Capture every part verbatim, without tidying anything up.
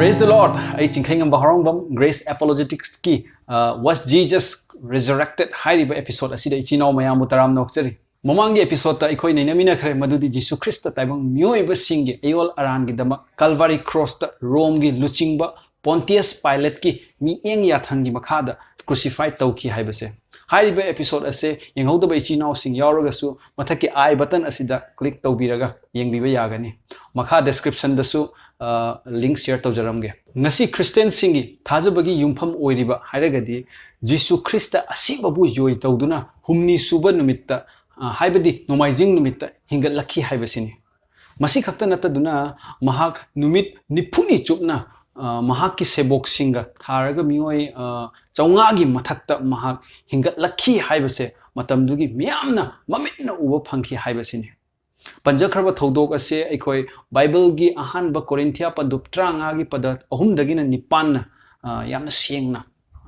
Praise the Lord! ꯑꯩ ꯆꯤꯡꯈꯩꯉꯝꯕ ꯍꯔꯥꯎꯕꯝ, Grace Apologetics ꯀꯤ, ꯑ, Was Jesus Resurrected ꯍꯥꯏꯔꯤꯕ episode ꯑꯁꯤꯗ ꯏꯆꯤꯟ ꯏꯅꯥꯎ ꯃꯌꯥꯝꯕꯨ ꯇꯔꯥꯝꯅ ꯑꯣꯛꯆꯔꯤ꯫ ꯃꯃꯥꯡꯒꯤ episode ꯇ ꯑꯩꯈꯣꯏ ꯅꯩꯅꯃꯤꯟꯅꯈ꯭ꯔꯦ, ꯃꯗꯨꯗꯤ ꯖꯤꯁꯨ ꯈ꯭ꯔꯤꯁꯇ ꯇꯥꯏꯕꯪ ꯃꯤꯑꯣꯏꯕꯁꯤꯡꯒꯤ ꯑꯌꯣꯜ ꯑꯔꯥꯟꯒꯤꯗꯃꯛ Calvary Cross ꯇ ꯔꯣꯝꯒꯤ ꯂꯨꯆꯤꯡꯕ Pontius Pilate ꯀꯤ ꯃꯤꯠꯌꯦꯡ ꯌꯥꯊꯪꯒꯤ ꯃꯈꯥꯗ crucify ꯇꯧꯈꯤ ꯍꯥꯏꯕꯁꯦ꯫ ꯍꯥꯏꯔꯤꯕ episode ꯑꯁꯦ ꯌꯦꯡꯍꯧꯗꯕ ꯏꯆꯤꯟ ꯏꯅꯥꯎꯁꯤꯡ ꯌꯥꯎꯔꯒꯁꯨ ꯃꯊꯛꯀꯤ I button ꯑꯁꯤꯗ click ꯇꯧꯕꯤꯔꯒ ꯌꯦꯡꯕꯤꯕ ꯌꯥꯒꯅꯤ꯫ ꯃꯈꯥ description ꯗꯁꯨ, ꯑ, link share ꯇꯧꯖꯔꯝꯒꯦ꯫ ꯉꯁꯤ Christian ꯁꯤꯡꯒꯤ ꯊꯥꯖꯕꯒꯤ ꯌꯨꯝꯐꯝ ꯑꯣꯏꯔꯤꯕ ꯍꯥꯏꯔꯒꯗꯤ ꯖꯤꯁꯨ ꯈ꯭ꯔꯤꯁꯇ ꯑꯁꯤꯕꯕꯨ ꯌꯣꯏ ꯇꯧꯗꯨꯅ ꯍꯨꯝꯅꯤ ꯁꯨꯕ ꯅꯨꯃꯤꯠꯇ, ꯑ, ꯍꯥꯏꯕꯗꯤ ꯅꯣꯡꯃꯥꯏꯖꯤꯡ ꯅꯨꯃꯤꯠꯇ ꯍꯤꯡꯒꯠꯂꯛꯈꯤ ꯍꯥꯏꯕꯁꯤꯅꯤ꯫ ꯃꯁꯤ ꯈꯛꯇ ꯅꯠꯇꯗꯨꯅ ꯃꯍꯥꯛ ꯅꯨꯃꯤꯠ ꯅꯤꯐꯨꯅꯤ ꯆꯨꯞꯅ, ꯑ, ꯃꯍꯥꯛꯀꯤ ꯁꯦꯕꯣꯛꯁꯤꯡꯒ ꯊꯥꯔꯒ ꯃꯤꯑꯣꯏ, ꯑ, ꯆꯥꯝꯃꯉꯥꯒꯤ ꯃꯊꯛꯇ ꯃꯍꯥꯛ ꯍꯤꯡꯒꯠꯂꯛꯈꯤ ꯍꯥꯏꯕꯁꯦ ꯃꯇꯝꯗꯨꯒꯤ ꯃꯤꯌꯥꯝꯅ ꯃꯃꯤꯠꯅ ꯎꯕ ꯐꯪꯈꯤ ꯍꯥꯏꯕꯁꯤꯅꯤ꯫ ꯄꯟꯖꯈ꯭ꯔꯕ ꯊꯧꯗꯣꯛ ꯑꯁꯦ ꯑꯩꯈꯣꯏ Bible ꯒꯤ ꯑꯍꯥꯟꯕ ꯀꯣꯔꯤꯟꯊꯤꯌꯥ ꯄꯟꯗꯨꯞ ꯇꯔꯥꯃꯉꯥꯒꯤ ꯄꯗ ꯑꯍꯨꯝꯗꯒꯤꯅ ꯅꯤꯄꯥꯟꯅ, ꯑ, ꯌꯥꯝꯅ ꯁꯦꯡꯅ,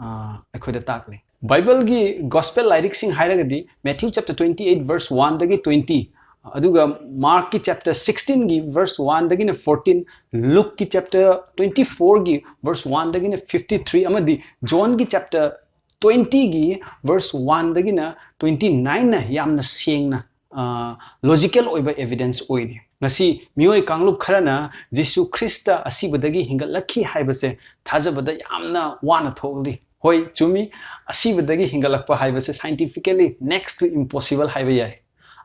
ꯑ, ꯑꯩꯈꯣꯏꯗ ꯇꯥꯛꯂꯤ꯫ Bible ꯒꯤ Gospel ꯂꯥꯏꯔꯤꯛꯁꯤꯡ ꯍꯥꯏꯔꯒꯗꯤ Matthew chapter twenty eight verse one ꯗꯒꯤ twenty, ꯑꯗꯨꯒ Mark ꯀꯤ chapter sixteen ꯒꯤ verse one ꯗꯒꯤꯅ fourteen, Luke ꯀꯤ chapter twenty four ꯒꯤ verse one ꯗꯒꯤꯅ fifty three, ꯑꯃꯗꯤ John ꯒꯤ chapter twenty ꯒꯤ verse one ꯗꯒꯤꯅ twenty nine ꯅ ꯌꯥꯝꯅ ꯁꯦꯡꯅ, ꯑ, logical ꯑꯣꯏꯕ evidence ꯑꯣꯏꯔꯤ꯫ ꯉꯁꯤ ꯃꯤꯑꯣꯏ ꯀꯥꯡꯂꯨꯞ ꯈꯔꯅ ꯖꯤꯁꯨ ꯈ꯭ꯔꯤꯁꯇ ꯑꯁꯤꯕꯗꯒꯤ ꯍꯤꯡꯒꯠꯂꯛꯈꯤ ꯍꯥꯏꯕꯁꯦ ꯊꯥꯖꯕꯗ ꯌꯥꯝꯅ ꯋꯥꯅ ꯊꯣꯛꯂꯤ꯫ ꯍꯣꯏ, ꯆꯨꯝꯃꯤ, ꯑꯁꯤꯕꯗꯒꯤ ꯍꯤꯡꯒꯠꯂꯛꯄ ꯍꯥꯏꯕꯁꯦ scientifically next to impossible ꯍꯥꯏꯕ ꯌꯥꯏ꯫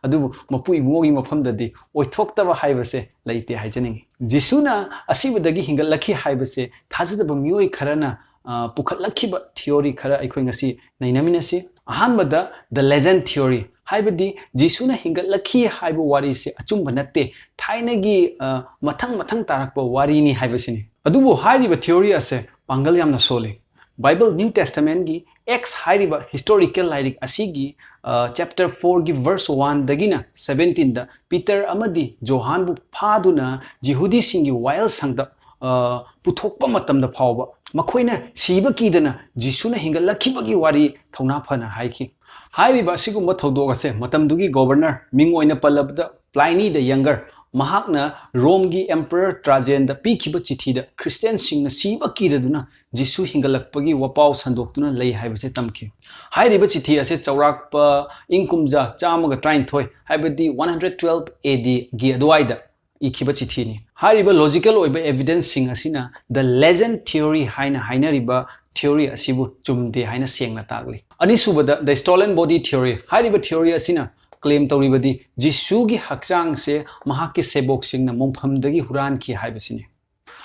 ꯑꯗꯨꯕꯨ ꯃꯄꯨ ꯏꯕꯨꯡꯉꯣꯒꯤ ꯃꯐꯝꯗꯗꯤ ꯑꯣꯏꯊꯣꯛꯇꯕ ꯍꯥꯏꯕꯁꯦ ꯂꯩꯇꯦ ꯍꯥꯏꯖꯅꯤꯡꯉꯤ꯫ ꯖꯤꯁꯨꯅ ꯑꯁꯤꯕꯗꯒꯤ ꯍꯤꯡꯒꯠꯂꯛꯈꯤ ꯍꯥꯏꯕꯁꯦ ꯊꯥꯖꯗꯕ ꯃꯤꯑꯣꯏ ꯈꯔꯅ, ꯑ, ꯄꯨꯈꯠꯂꯛꯈꯤꯕ theory ꯈꯔ ꯑꯩꯈꯣꯏ ꯉꯁꯤ ꯅꯩꯅꯃꯤꯟꯅꯁꯤ꯫ ꯑꯍꯥꯟꯕꯗ, the legend theory, ꯍꯥꯏꯕꯗꯤ ꯖꯤꯁꯨꯅ ꯍꯤꯡꯒꯠꯂꯛꯈꯤ ꯍꯥꯏꯕ ꯋꯥꯔꯤꯁꯦ ꯑꯆꯨꯝꯕ ꯅꯠꯇꯦ, ꯊꯥꯏꯅꯒꯤ, ꯑ, ꯃꯊꯪ ꯃꯊꯪ ꯇꯥꯔꯛꯄ ꯋꯥꯔꯤꯅꯤ ꯍꯥꯏꯕꯁꯤꯅꯤ꯫ ꯑꯗꯨꯕꯨ ꯍꯥꯏꯔꯤꯕ theory ꯑꯁꯦ ꯄꯥꯡꯒꯜ ꯌꯥꯝꯅ ꯁꯣꯜꯂꯤ꯫ Bible New Testament ꯒꯤ Acts ꯍꯥꯏꯔꯤꯕ historical ꯂꯥꯏꯔꯤꯛ ꯑꯁꯤꯒꯤ, ꯑ, chapter four ꯒꯤ verse one ꯗꯒꯤꯅ seventeen ꯗ ꯄꯤꯇꯔ ꯑꯃꯗꯤ ꯖꯣꯍꯥꯟꯕꯨ ꯐꯥꯗꯨꯅ ꯖꯤꯍꯨꯗꯤꯁꯤꯡꯒꯤ ꯋꯥꯌꯦꯜꯁꯪꯗ, ꯑ, ꯄꯨꯊꯣꯛꯄ ꯃꯇꯝꯗ ꯐꯥꯎꯕ ꯃꯈꯣꯏꯅ ꯁꯤꯕ ꯀꯤꯗꯅ ꯖꯤꯁꯨꯅ ꯍꯤꯡꯒꯠꯂꯛꯈꯤꯕꯒꯤ ꯋꯥꯔꯤ ꯊꯧꯅꯥ ꯐꯅ ꯍꯥꯏꯈꯤ꯫ ꯍꯥꯏꯔꯤꯕ ꯑꯁꯤꯒꯨꯝꯕ ꯊꯧꯗꯣꯛ ꯑꯁꯦ ꯃꯇꯝꯗꯨꯒꯤ governor, ꯃꯤꯡ ꯑꯣꯏꯅ ꯄꯜꯂꯕꯗ Pliny the Younger, ꯃꯍꯥꯛꯅ ꯔꯣꯝꯒꯤ Emperor Trajanꯗ ꯄꯤꯈꯤꯕ ꯆꯤꯊꯤꯗ ꯈ꯭ꯔꯤꯁꯇꯤꯌꯥꯟꯁꯤꯡꯅ ꯁꯤꯕ ꯀꯤꯔꯗꯨꯅ ꯖꯤꯁꯨ ꯍꯤꯡꯒꯠꯂꯛꯄꯒꯤ ꯋꯥꯄꯥꯎ ꯁꯟꯗꯣꯛꯇꯨꯅ ꯂꯩ ꯍꯥꯏꯕꯁꯦ ꯇꯝꯈꯤ꯫ ꯍꯥꯏꯔꯤꯕ ꯆꯤꯊꯤ ꯑꯁꯦ ꯆꯥꯎꯔꯥꯛꯄ ꯏꯪ ꯀꯨꯝꯖꯥ ꯆꯥꯝꯃꯒ ꯇꯔꯥꯅꯤꯊꯣꯏ, ꯍꯥꯏꯕꯗꯤ one hundred twelve A Dꯒꯤ ꯑꯗꯨꯋꯥꯏꯗ ꯏꯈꯤꯕ ꯆꯤꯊꯤꯅꯤ꯫ ꯍꯥꯏꯔꯤꯕ logical ꯑꯣꯏꯕ evidenceꯁꯤꯡ ꯑꯁꯤꯅ the legend theory ꯍꯥꯏꯅ ꯍꯥꯏꯅꯔꯤꯕ theory ꯑꯁꯤꯕꯨ ꯆꯨꯝꯗꯦ ꯍꯥꯏꯅ ꯁꯦꯡꯅ ꯇꯥꯛꯂꯤ꯫ ꯑꯅꯤꯁꯨꯕꯗ, the stolen body theory꯫ ꯍꯥꯏꯔꯤꯕ theory ꯑꯁꯤꯅ claim ꯇꯧꯔꯤꯕꯗꯤ ꯖꯤꯁꯨꯒꯤ ꯍꯛꯆꯥꯡꯁꯦ ꯃꯍꯥꯛꯀꯤ ꯁꯦꯕꯣꯛꯁꯤꯡꯅ ꯃꯣꯡꯐꯝꯗꯒꯤ ꯍꯨꯔꯥꯟꯈꯤ ꯍꯥꯏꯕꯁꯤꯅꯤ꯫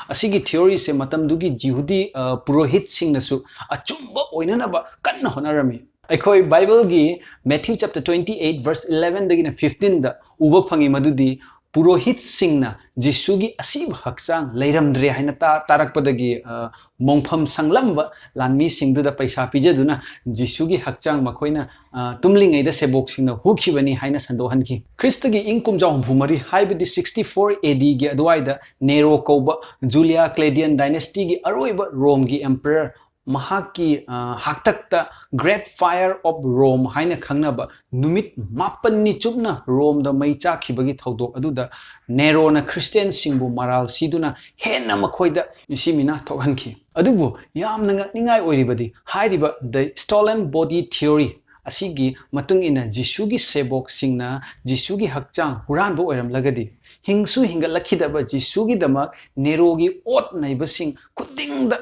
ꯑꯁꯤꯒꯤ theoryꯁꯦ ꯃꯇꯝꯗꯨꯒꯤ ꯖꯤꯍꯨꯗꯤ, ꯑ, ꯄꯨꯔꯣꯍꯤꯠꯁꯤꯡꯅꯁꯨ ꯑꯆꯨꯝꯕ ꯑꯣꯏꯅꯅꯕ ꯀꯟꯅ ꯍꯣꯠꯅꯔꯝꯃꯤ꯫ ꯑꯩꯈꯣꯏ Bibleꯒꯤ Matthew chapter twenty eight verse elevenꯗꯒꯤꯅ fifteenꯗ ꯎꯕ ꯐꯪꯉꯤ, ꯃꯗꯨꯗꯤ ꯄꯨꯔꯣꯍꯤꯠꯁꯤꯡꯅ ꯖꯤꯁꯨꯒꯤ ꯑꯁꯤꯕ ꯍꯛꯆꯥꯡ ꯂꯩꯔꯝꯗ꯭ꯔꯦ ꯍꯥꯏꯅ ꯇꯥ-, ꯇꯥꯔꯛꯄꯗꯒꯤ, ꯑ, ꯃꯣꯡꯐꯝ ꯁꯪꯂꯝꯕ ꯂꯥꯟꯃꯤꯁꯤꯡꯗꯨꯗ ꯄꯩꯁꯥ ꯄꯤꯖꯗꯨꯅ ꯖꯤꯁꯨꯒꯤ ꯍꯛꯆꯥꯡ ꯃꯈꯣꯏꯅ, ꯑ, ꯇꯨꯝꯂꯤꯉꯩꯗ ꯁꯦꯕꯣꯛꯁꯤꯡꯅ ꯍꯨꯈꯤꯕꯅꯤ ꯍꯥꯏꯅ ꯁꯟꯗꯣꯛꯍꯟꯈꯤ꯫ ꯈ꯭ꯔꯤꯁꯇꯒꯤ ꯏꯪ ꯀꯨꯝꯖꯥ ꯍꯨꯝꯐꯨ ꯃꯔꯤ, ꯍꯥꯏꯕꯗꯤ sixty four A Dꯒꯤ ꯑꯗꯨꯋꯥꯏꯗ ꯅꯦꯔꯣ ꯀꯧꯕ ꯖꯨꯂꯤꯌꯥ ꯀ꯭ꯂꯦꯗꯤꯌꯟ dynasty ꯒꯤ ꯑꯔꯣꯏꯕ ꯔꯣꯝꯒꯤ emperor ꯃꯍꯥꯛꯀꯤ, ꯑ, ꯍꯥꯛꯇꯛꯇ Great Fire of Rome ꯍꯥꯏꯅ ꯈꯪꯅꯕ ꯅꯨꯃꯤꯠ ꯃꯥꯄꯟꯅꯤ ꯆꯨꯞꯅ ꯔꯣꯝꯗ ꯃꯩ ꯆꯥꯛꯈꯤꯕꯒꯤ ꯊꯧꯗꯣꯛ ꯑꯗꯨꯗ ꯅꯦꯔꯣꯅ ꯈ꯭ꯔꯤꯁꯇꯤꯌꯥꯟꯁꯤꯡꯕꯨ ꯃꯔꯥꯜ ꯁꯤꯗꯨꯅ ꯍꯦꯟꯅ ꯃꯈꯣꯏꯗ ꯃꯤꯁꯤ ꯃꯤꯅꯥ ꯊꯣꯛꯍꯟꯈꯤ꯫ ꯑꯗꯨꯕꯨ ꯌꯥꯝꯅ ꯉꯛꯅꯤꯡꯉꯥꯏ ꯑꯣꯏꯔꯤꯕꯗꯤ, ꯍꯥꯏꯔꯤꯕ the stolen body theory ꯑꯁꯤꯒꯤ ꯃꯇꯨꯡ ꯏꯟꯅ ꯖꯤꯁꯨꯒꯤ ꯁꯦꯕꯣꯛꯁꯤꯡꯅ ꯖꯤꯁꯨꯒꯤ ꯍꯛꯆꯥꯡ ꯍꯨꯔꯥꯟꯕ ꯑꯣꯏꯔꯝꯂꯒꯗꯤ, ꯍꯤꯡꯁꯨ ꯍꯤꯡꯒꯠꯂꯛꯈꯤꯗꯕ ꯖꯤꯁꯨꯒꯤꯗꯃꯛ ꯅꯦꯔꯣꯒꯤ ꯑꯣꯠ ꯅꯩꯕꯁꯤꯡ ꯈꯨꯗꯤꯡꯗ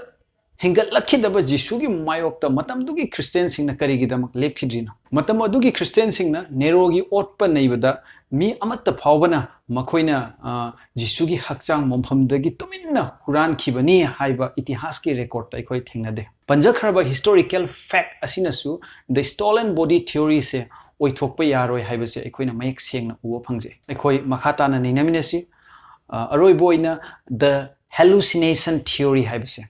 ꯍꯤꯡꯒꯠꯂꯛꯈꯤꯗꯕ ꯖꯤꯁꯨꯒꯤ ꯃꯥꯌꯣꯛꯇ ꯃꯇꯝꯗꯨꯒꯤ ꯈ꯭ꯔꯤꯁꯇꯤꯌꯥꯟꯁꯤꯡꯅ ꯀꯔꯤꯒꯤꯗꯃꯛ ꯂꯦꯞꯈꯤꯗ꯭ꯔꯤꯅꯣ? ꯃꯇꯝ ꯑꯗꯨꯒꯤ ꯈ꯭ꯔꯤꯁꯇꯤꯌꯥꯟꯁꯤꯡꯅ ꯅꯦꯔꯣꯒꯤ ꯑꯣꯠꯄ ꯅꯩꯕꯗ ꯃꯤ ꯑꯃꯠꯇ ꯐꯥꯎꯕꯅ ꯃꯈꯣꯏꯅ, ꯑ, ꯖꯤꯁꯨꯒꯤ ꯍꯛꯆꯥꯡ ꯃꯣꯡꯐꯝꯗꯒꯤ ꯇꯨꯃꯤꯟꯅ ꯍꯨꯔꯥꯟꯈꯤꯕꯅꯤ ꯍꯥꯏꯕ ꯏꯇꯤꯍꯥꯁꯀꯤ recordꯇ ꯑꯩꯈꯣꯏ ꯊꯦꯡꯅꯗꯦ꯫ ꯄꯟꯖꯈ꯭ꯔꯕ historical fact ꯑꯁꯤꯅꯁꯨ the stolen body theoryꯁꯦ ꯑꯣꯏꯊꯣꯛꯄ ꯌꯥꯔꯣꯏ ꯍꯥꯏꯕꯁꯦ ꯑꯩꯈꯣꯏꯅ ꯃꯌꯦꯛ ꯁꯦꯡꯅ ꯎꯕ ꯐꯪꯖꯩ꯫ ꯑꯩꯈꯣꯏ ꯃꯈꯥ ꯇꯥꯅ ꯅꯩꯅꯃꯤꯟꯅꯁꯤ꯫ ꯑ, ꯑꯔꯣꯏꯕ ꯑꯣꯏꯅ the hallucination theory ꯍꯥꯏꯕꯁꯦ꯫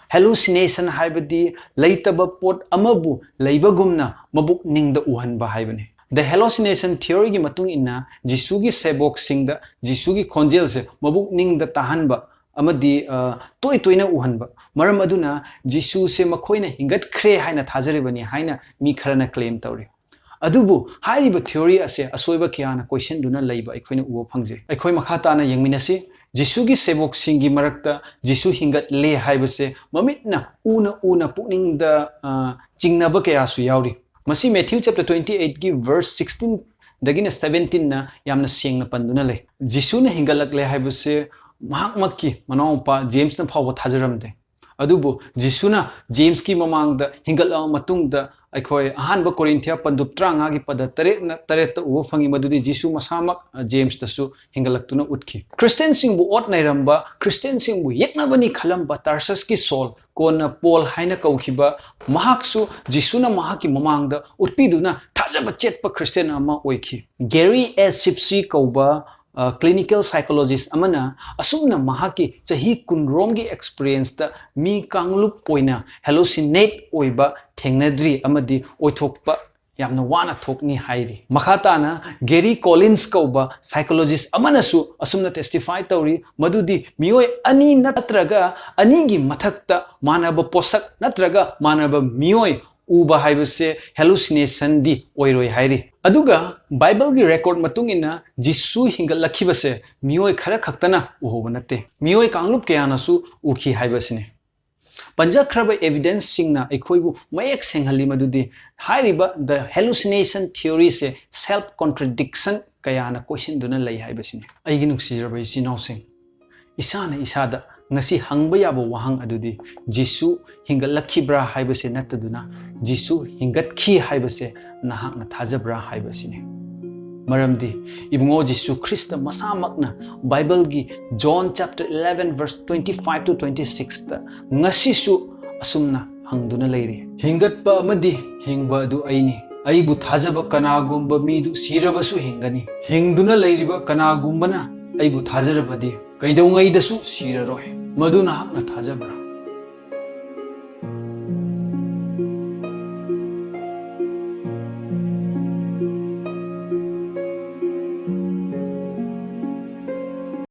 Hallucination ꯍꯥꯏꯕꯗꯤ ꯂꯩꯇꯕ ꯄꯣꯠ ꯑꯃꯕꯨ ꯂꯩꯕꯒꯨꯝꯅ ꯃꯕꯨꯛ ꯅꯤꯡꯗ ꯎꯍꯟꯕ ꯍꯥꯏꯕꯅꯤ꯫ The hallucination theoryꯒꯤ ꯃꯇꯨꯡ ꯏꯟꯅ ꯖꯤꯁꯨꯒꯤ ꯁꯦꯕꯣꯛꯁꯤꯡꯗ ꯖꯤꯁꯨꯒꯤ ꯈꯣꯟꯖꯦꯜꯁꯦ ꯃꯕꯨꯛ ꯅꯤꯡꯗ ꯇꯥꯍꯟꯕ ꯑꯃꯗꯤ, ꯑ, ꯇꯣꯏ ꯇꯣꯏꯅ ꯎꯍꯟꯕ꯫ ꯃꯔꯝ ꯑꯗꯨꯅ ꯖꯤꯁꯨꯁꯦ ꯃꯈꯣꯏꯅ ꯍꯤꯡꯒꯠꯈ꯭ꯔꯦ ꯍꯥꯏꯅ ꯊꯥꯖꯔꯤꯕꯅꯤ ꯍꯥꯏꯅ ꯃꯤ ꯈꯔꯅ claim ꯇꯧꯔꯤ꯫ ꯑꯗꯨꯕꯨ ꯍꯥꯏꯔꯤꯕ theory ꯑꯁꯦ ꯑꯁꯣꯏꯕ ꯀꯌꯥꯅ ꯀꯣꯏꯁꯤꯟꯗꯨꯅ ꯂꯩꯕ ꯑꯩꯈꯣꯏꯅ ꯎꯕ ꯐꯪꯖꯩ꯫ ꯑꯩꯈꯣꯏ ꯃꯈꯥ ꯇꯥꯅ ꯌꯦꯡꯃꯤꯟꯅꯁꯤ꯫ ꯖꯤꯁꯨꯒꯤ ꯁꯦꯕꯣꯛꯁꯤꯡꯒꯤ ꯃꯔꯛꯇ ꯖꯤꯁꯨ ꯍꯤꯡꯒꯠꯂꯦ ꯍꯥꯏꯕꯁꯦ ꯃꯃꯤꯠꯅ ꯎꯅ ꯎꯅ ꯄꯨꯛꯅꯤꯡꯗ, ꯑ, ꯆꯤꯡꯅꯕ ꯀꯌꯥꯁꯨ ꯌꯥꯎꯔꯤ꯫ ꯃꯁꯤ Matthew chapter twenty eightꯀꯤ verse sixteenꯗꯒꯤꯅ seventeenꯅ ꯌꯥꯝꯅ ꯁꯦꯡꯅ ꯄꯟꯗꯨꯅ ꯂꯩ꯫ ꯖꯤꯁꯨꯅ ꯍꯤꯡꯒꯠꯂꯛꯂꯦ ꯍꯥꯏꯕꯁꯦ ꯃꯍꯥꯛꯃꯛꯀꯤ ꯃꯅꯥꯎꯅꯨꯄꯥ ꯖꯦꯝꯁꯅ ꯐꯥꯎꯕ ꯊꯥꯖꯔꯝꯗꯦ꯫ ꯑꯗꯨꯕꯨ ꯖꯤꯁꯨꯅ ꯖꯦꯝꯁꯀꯤ ꯃꯃꯥꯡꯗ ꯍꯤꯡꯒꯠꯂꯕ ꯃꯇꯨꯡꯗ, ꯑꯩꯈꯣꯏ ꯑꯍꯥꯟꯕ ꯀꯣꯔꯤꯟꯊꯤꯌꯥ ꯄꯟꯗꯨꯞ ꯇꯔꯥꯃꯉꯥꯒꯤ ꯄꯗ ꯇꯔꯦꯠꯅ, ꯇꯔꯦꯠꯇ ꯎꯕ ꯐꯪꯉꯤ, ꯃꯗꯨꯗꯤ ꯖꯤꯁꯨ ꯃꯁꯥꯃꯛ, ꯑ, ꯖꯦꯝꯁꯇꯁꯨ ꯍꯤꯡꯒꯠꯂꯛꯇꯨꯅ ꯎꯠꯈꯤ꯫ ꯈ꯭ꯔꯤꯁꯇꯤꯌꯥꯟꯁꯤꯡꯕꯨ ꯑꯣꯠ ꯅꯩꯔꯝꯕ, ꯈ꯭ꯔꯤꯁꯇꯤꯌꯥꯟꯁꯤꯡꯕꯨ ꯌꯦꯛꯅꯕꯅꯤ ꯈꯜꯂꯝꯕ ꯇꯥꯔꯁꯁꯀꯤ ꯁꯣꯜ, ꯀꯣꯟꯅ ꯄꯣꯜ ꯍꯥꯏꯅ ꯀꯧꯈꯤꯕ, ꯃꯍꯥꯛꯁꯨ ꯖꯤꯁꯨꯅ ꯃꯍꯥꯛꯀꯤ ꯃꯃꯥꯡꯗ ꯎꯠꯄꯤꯗꯨꯅ ꯊꯥꯖꯕ ꯆꯦꯠꯄ ꯈ꯭ꯔꯤꯁꯇꯤꯌꯥꯟ ꯑꯃ ꯑꯣꯏꯈꯤ꯫ ꯒꯦꯔꯤ ꯑꯦ ꯁꯤꯞꯁꯤ ꯀꯧꯕ, ꯑ, clinical psychologist ꯑꯃꯅ ꯑꯁꯨꯝꯅ ꯃꯍꯥꯛꯀꯤ ꯆꯍꯤ ꯀꯨꯟꯔꯣꯝꯒꯤ experienceꯇ ꯃꯤ ꯀꯥꯡꯂꯨꯞ ꯑꯣꯏꯅ hallucinate ꯑꯣꯏꯕ ꯊꯦꯡꯅꯗ꯭ꯔꯤ ꯑꯃꯗꯤ ꯑꯣꯏꯊꯣꯛꯄ ꯌꯥꯝꯅ ꯋꯥꯅ ꯊꯣꯛꯅꯤ ꯍꯥꯏꯔꯤ꯫ ꯃꯈꯥ ꯇꯥꯅ ꯒꯦꯔꯤ ꯀꯣꯂꯤꯟꯁ ꯀꯧꯕ psychologist ꯑꯃꯅꯁꯨ ꯑꯁꯨꯝꯅ testify ꯇꯧꯔꯤ, ꯃꯗꯨꯗꯤ ꯃꯤꯑꯣꯏ ꯑꯅꯤ ꯅꯠꯇ꯭ꯔꯒ ꯑꯅꯤꯒꯤ ꯃꯊꯛꯇ ꯃꯥꯟꯅꯕ ꯄꯣꯠꯁꯛ ꯅꯠꯇ꯭ꯔꯒ ꯃꯥꯟꯅꯕ ꯃꯤꯑꯣꯏ ꯎꯕ ꯍꯥꯏꯕꯁꯦ hallucinationꯗꯤ ꯑꯣꯏꯔꯣꯏ ꯍꯥꯏꯔꯤ꯫ ꯑꯗꯨꯒ ꯕꯥꯏꯕꯜꯒꯤ record ꯃꯇꯨꯡ ꯏꯟꯅ ꯖꯤꯁꯨ ꯍꯤꯡꯒꯠꯂꯛꯈꯤꯕꯁꯦ ꯃꯤꯑꯣꯏ ꯈꯔ ꯈꯛꯇꯅ ꯎꯍꯧꯕ ꯅꯠꯇꯦ, ꯃꯤꯑꯣꯏ ꯀꯥꯡꯂꯨꯞ ꯀꯌꯥꯅꯁꯨ ꯎꯈꯤ ꯍꯥꯏꯕꯁꯤꯅꯤ꯫ ꯄꯟꯖꯈ꯭ꯔꯕ evidenceꯁꯤꯡꯅ ꯑꯩꯈꯣꯏꯕꯨ ꯃꯌꯦꯛ ꯁꯦꯡꯍꯜꯂꯤ ꯃꯗꯨꯗꯤ ꯍꯥꯏꯔꯤꯕ the hallucination theoryꯁꯦ self contradiction ꯀꯌꯥꯅ ꯀꯣꯏꯁꯤꯟꯗꯨꯅ ꯂꯩ ꯍꯥꯏꯕꯁꯤꯅꯤ꯫ ꯑꯩꯒꯤ ꯅꯨꯡꯁꯤꯖꯔꯕ ꯏꯆꯤꯟ ꯏꯅꯥꯎꯁꯤꯡ, ꯏꯁꯥꯅ ꯏꯁꯥꯗ ꯉꯁꯤ ꯍꯪꯕ ꯌꯥꯕ ꯋꯥꯍꯪ ꯑꯗꯨꯗꯤ, ꯖꯤꯁꯨ ꯍꯤꯡꯒꯠꯂꯛꯈꯤꯕ꯭ꯔꯥ ꯍꯥꯏꯕꯁꯦ ꯅꯠꯇꯗꯨꯅ, ꯖꯤꯁꯨ ꯍꯤꯡꯒꯠꯈꯤ ꯍꯥꯏꯕꯁꯦ ꯅꯍꯥꯛꯅ ꯊꯥꯖꯕ꯭ꯔꯥ ꯍꯥꯏꯕꯁꯤꯅꯤ꯫ ꯃꯔꯝꯗꯤ ꯏꯕꯨꯡꯉꯣ ꯖꯤꯁꯨ ꯈ꯭ꯔꯤꯁꯇ ꯃꯁꯥꯃꯛꯅ ꯕꯥꯏꯕꯜꯒꯤ John chapter eleven verse twenty five to twenty sixꯇ ꯉꯁꯤꯁꯨ ꯑꯁꯨꯝꯅ ꯍꯪꯗꯨꯅ ꯂꯩꯔꯤ, "ꯍꯤꯡꯒꯠꯄ ꯑꯃꯗꯤ ꯍꯤꯡꯕ ꯑꯗꯨ ꯑꯩꯅꯤ꯫ ꯑꯩꯕꯨ ꯊꯥꯖꯕ ꯀꯅꯥꯒꯨꯝꯕ ꯃꯤꯗꯨ ꯁꯤꯔꯕꯁꯨ ꯍꯤꯡꯒꯅꯤ꯫ ꯍꯤꯡꯗꯨꯅ ꯂꯩꯔꯤꯕ ꯀꯅꯥꯒꯨꯝꯕꯅ ꯑꯩꯕꯨ ꯊꯥꯖꯔꯕꯗꯤ ꯀꯩꯗꯧꯉꯩꯗꯁꯨ ꯁꯤꯔꯔꯣꯏ꯫ ꯃꯗꯨ ꯅꯍꯥꯛꯅ ꯊꯥꯖꯕ꯭ꯔꯥ?"